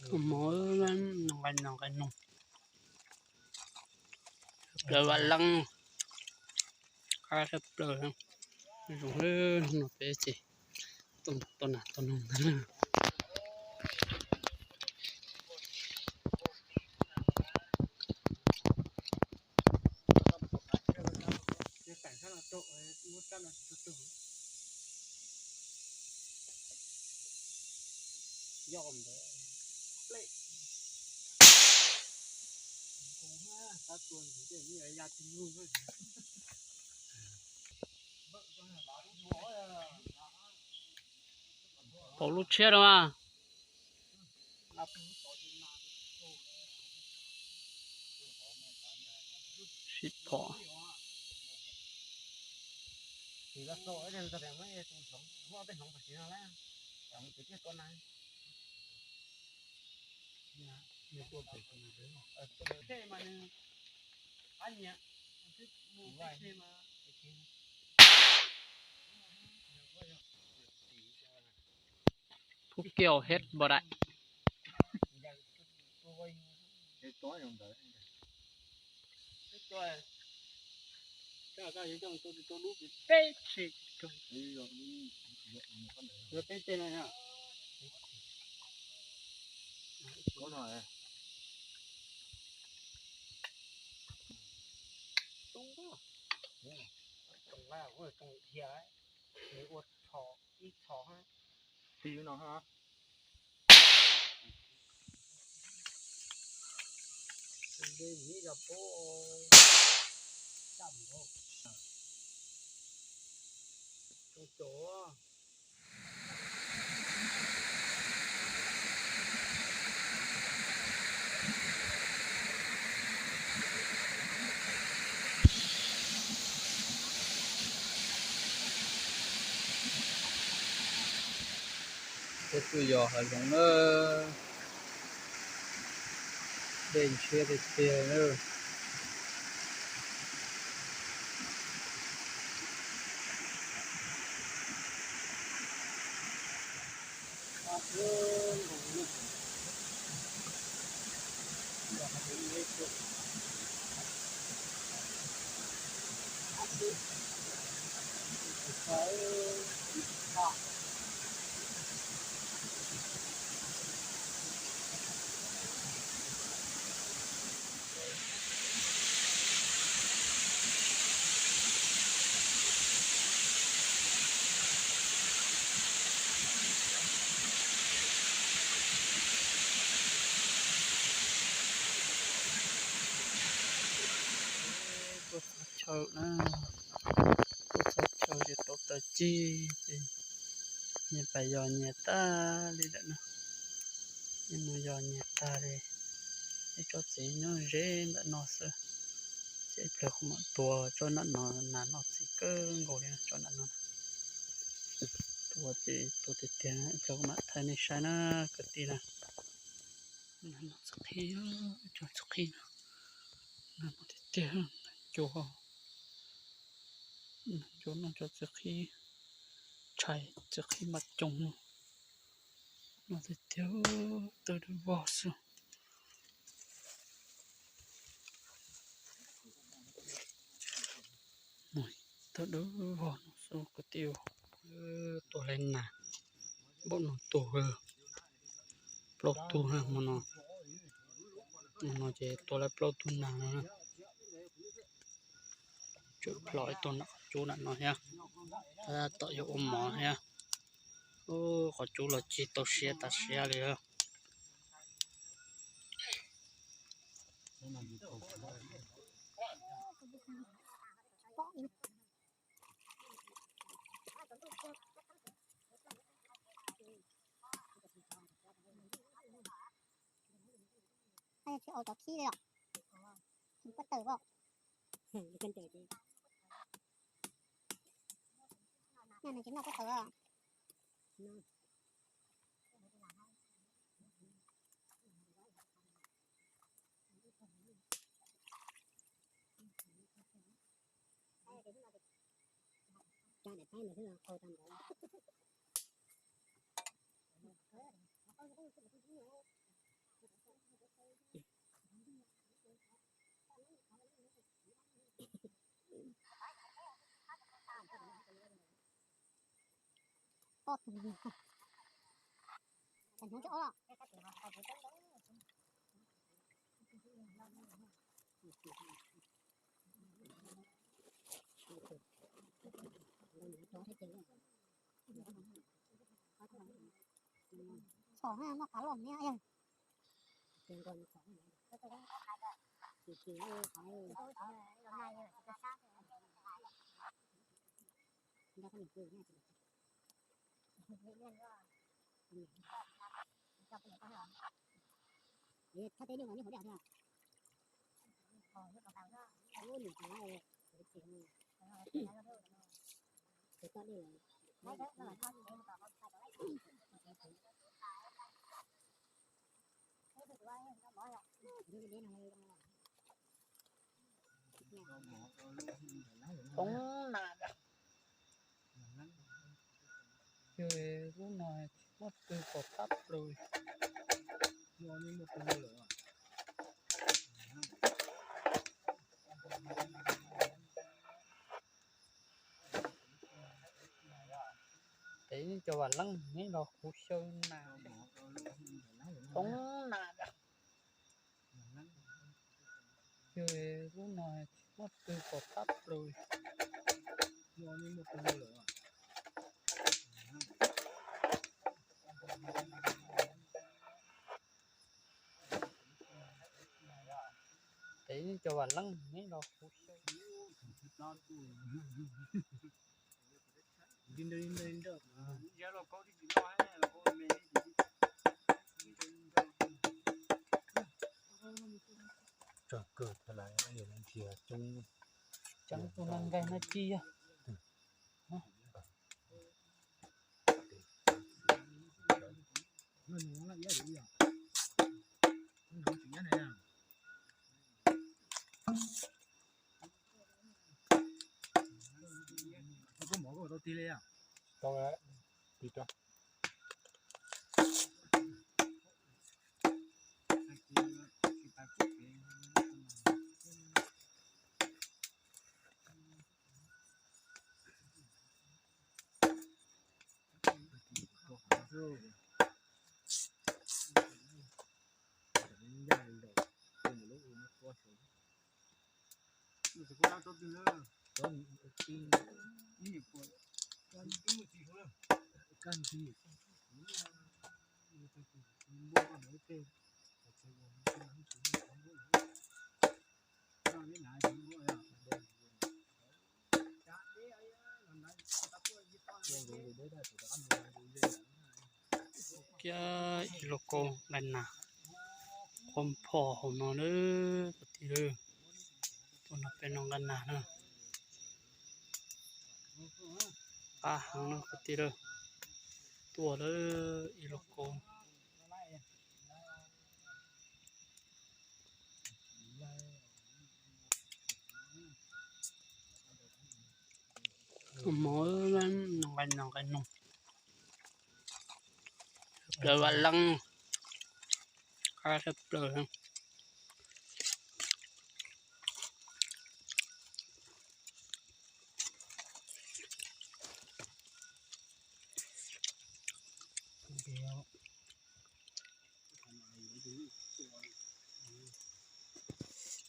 Tus mov nqaij no nqaij no, plaws vam leej, qab thaj plaws, zoo li no peb ces tuaj nrog tuaj nas tuaj noog ntag na. Pom lub tshiab no mas. Sib pom. Phúc Kiều hết bò đại. Peb tuaj yos hav zoov na, dej ntshiab tiag tiag na. Tuaj txog chaw na, tuaj txog chaw ces tau taws cig ces nyias pais yos nyias tag li lawm na. Nyias mus yos nyias tag li, ib tsob txiv nyob ze ntawm no xwb. Ces ib pliag kuv mam tuav tsob nram no, nas noj txiv kawg nkaus li tsob nram no. Tuav ces tuav tiag tiag, ib pliag kuv mam thaij nej saib na kwv tij na. Nas noj txiv qhib, tsob txiv qhib no, nas noj tiag tiag, cua, cua noj tsob txiv qhib, tshais txiv qhib mas coob, noj tiag tiag, tawg dub vog xwb. Tawg dub vog no xwb kwv tij. Tuaj li nas, npaum no tuaj plaub tug na, hmo no, hmo no ces tuaj li plaub tug nas no na. Tswm plho ib tug nram qhov cub nram no thiab, tab tom yuav ua mov thiab. Ub, qhov cub los cig tau siab tas siab li. Tsis ua cov khib li os. Kuj tawm os. Noj no tsis noj kuj tawm os. pob tus, hnub tsis ob los. Txhom noj qab los niam. Thaj teb nyuj mas nyuj hauv dej tiag. Toob na, yog lub no tsis muaj pw pom tab plaws. Peb cov vam leej neb los kuv xyaw na, toob na. Yog lub no tsis muaj pw pom tab plaws. Peb cov vam leej neb los kuv xyaw, tsawg kawg thiab lawm, nrhiav coob. Tseev tus neeg nqaij no ci yog. Tau, tig rau. Kiag ib lauj kaub nqaij nas qhuav phom hauv no lawm kwv tij lawm. Tuaj nrog peb noj nqaij nas na. Qab heev na kwv tij lawm. Tuaj lawm ib lauj kaub. Mov nqaij no nqaij no. Plaws vam leej, qab tshaj plaws.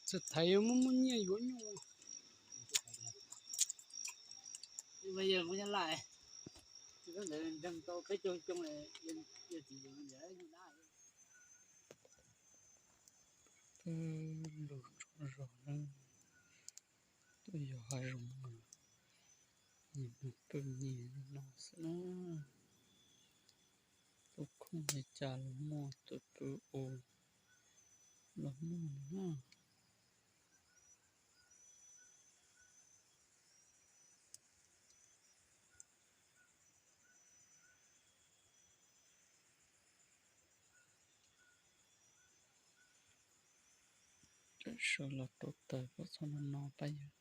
Txawm thaiv yuav muaj muaj nyiaj yuav nyuj. Yog kuv nyob laj, ntawd nreeg tau peb caug xyoo, yog txiv yus ntawd nyuj dab. Peb lug tsaug zog na, tuaj yos hav zoov, nyias pw nyias no xwb na. Tus khoom li cas los muaj, tus pw ua los muaj na. Sawv los rau taws, pab txhob no no pab yawg.